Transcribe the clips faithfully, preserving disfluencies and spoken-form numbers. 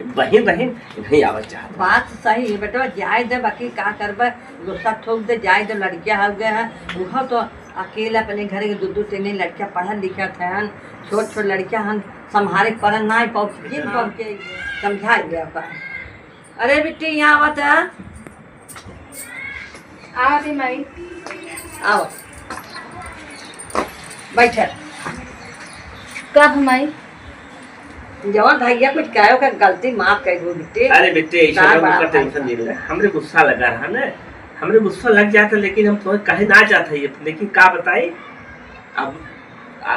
बहिन, बहिन, नहीं आवत चाहत। बात सही है बेटवा, जाए दे, बाकी का करबे, गुस्सा थूक दे, जाए दे, लड़किया हो गए हैं, उहो तो अकेले अपने घर के दू दू तीन तीन लड़किया पढ़ल लिखत हैं, छोट छोट लड़किया हम संभारे के पड़े ना पाओ, जिन पाओ के समझाए दे ओका। अरे बिट्टी, यहाँ आवत है। आवा भी माई। आओ। बैठे। कब माई? जवन भैया कुछ कहे, ओकर गलती माफ कर दो बिट्टी। अरे बिट्टी, ऐसा का ना बड़ा ओकर भाई tension बा। नहीं ले। हमरे गुस्सा लगा रहा ना, हमरे गुस्सा लग जाता, लेकिन हम तोहे कहे ना चाहत है, लेकिन का बताई, अब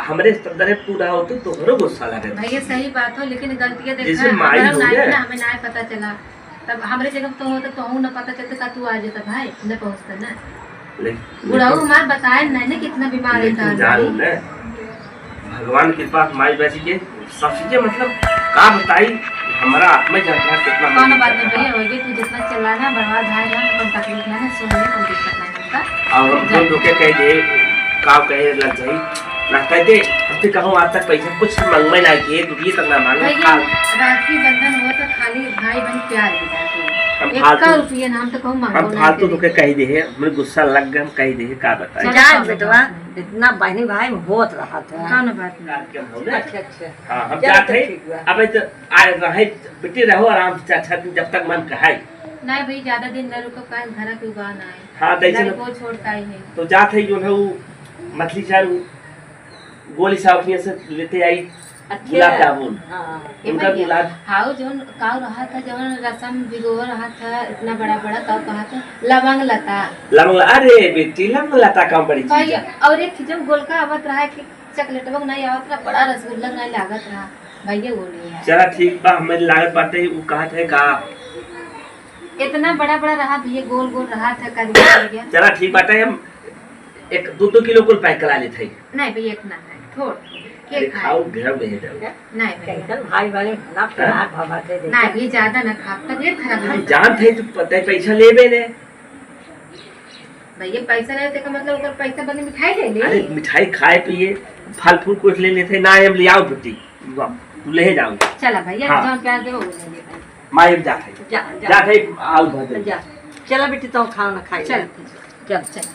हमरे तरह पूरा होते तोहरो गुस्सा लगे। भैया सही बात हो, लेकिन गलतियाँ देखा जैसे है, माई हमारा हो नाई गए। ना, हमें ना पता चला। तब हमरे जगह तो होता, तोहू न पता चलता का तू आ जाता भाई, न पहुँचता ना। लेकिन बुढ़ऊ हमार बताए नहीं ना कितना बीमार लेकिन रहता है जान भाई। ले, भगवान के कृपा माई बची के सबसे मतलब का बताई, हमारा आत्मा जान रहा कितना कौनो हम बात नहीं करता। भैया, हो गई, तू जितना चिल्लाना, बढ़वा धाए रहा, कोई तकलीफ ना है, सुन ले, कोई दिक्कत नहीं होता। और हम जा। लोग के कह दे, का कहे लग जाई, ना कह दे, हम तो कहूँ आज तक पैसा कुछ मंगवे ना किए, एक रुपये तक ना मांगे, भैया, खा। राखी बंधन हो तो खाली भाई बहन प्यार की बात है। हम एक फालतू, का रुपये ना, हम तो कहूँ हम मांगो ना फालतू करे। तोके कह दे है, हमरे गुस्सा लग गए, हम कह दे है, का बताई। चलो, जा कौनो बेटवा, बात नहीं। इतना बहनी भाई में होत रहा था। कौनो बात नहीं। कार्यक्रम हो ना? अच्छा, अच्छा। हाँ, हम चल, जात तो है। ठीक बा। अब तो आ रहे, बेटी रहो आराम से, चार छह दिन जब तक मन कहाई। नहीं भाई, ज्यादा दिन न रुको, काहे घर के उबा ना आए। हाँ, तो ऐसे न लड़को छोड़ता ही है। तो जात है जो है वो मछली चार वो गोली साहब के से लेते आई अच्छा। गुलाब जामुन। हाँ। ए उनका भैया, गुलाब हाउ जौन काउ रहा था, जौन रसम भिगो रहा था, इतना बड़ा बड़ा काउ कहा था, लवंग लता। लवंग ल-, अरे बेटी, लवंग लता कम बड़ी चीज भैया, है। और एक चीज जौन गोलका आवत रहा कि चॉकलेटवा के नहीं आवत रहा, बड़ा रसगुल्ला नहीं लागत रहा, भैया वो नहीं है। चला ठीक बा, हमें लागत बाटे, उ कहत है का? इतना बड़ा बड़ा रहा भैया, गोल गोल रहा था, कर दिया भैया। चला ठीक बाटे, हम एक दो दो किलो कुल pack करा लेत है। नहीं भैया, इतना नहीं, थोड़, के अरे खाए? खाओ, घर में है जाओ। नहीं भैया। कैसन भाई वाले ना प्यार भावा से देखे। नहीं भैया, ज्यादा ना खा, तबीयत खराब हो हम जाता। जानत है तू पता है पैसा लेबे ने। भैया पैसा रहे तो का मतलब ओकर पैसा बने मिठाई ले ले। अरे मिठाई खाए पिए, फल फूल कुछ ले लेते ना, हम ले आओ बेटी, तू ले जाओ। चला भैया, हाँ। जौन प्यार देबो वो ले ले भाई। माई हम जात है। जा, जा। जात है, आओ भर दे। जा। चला बेटी, तो खाना खाई चल। ले। चल। चल।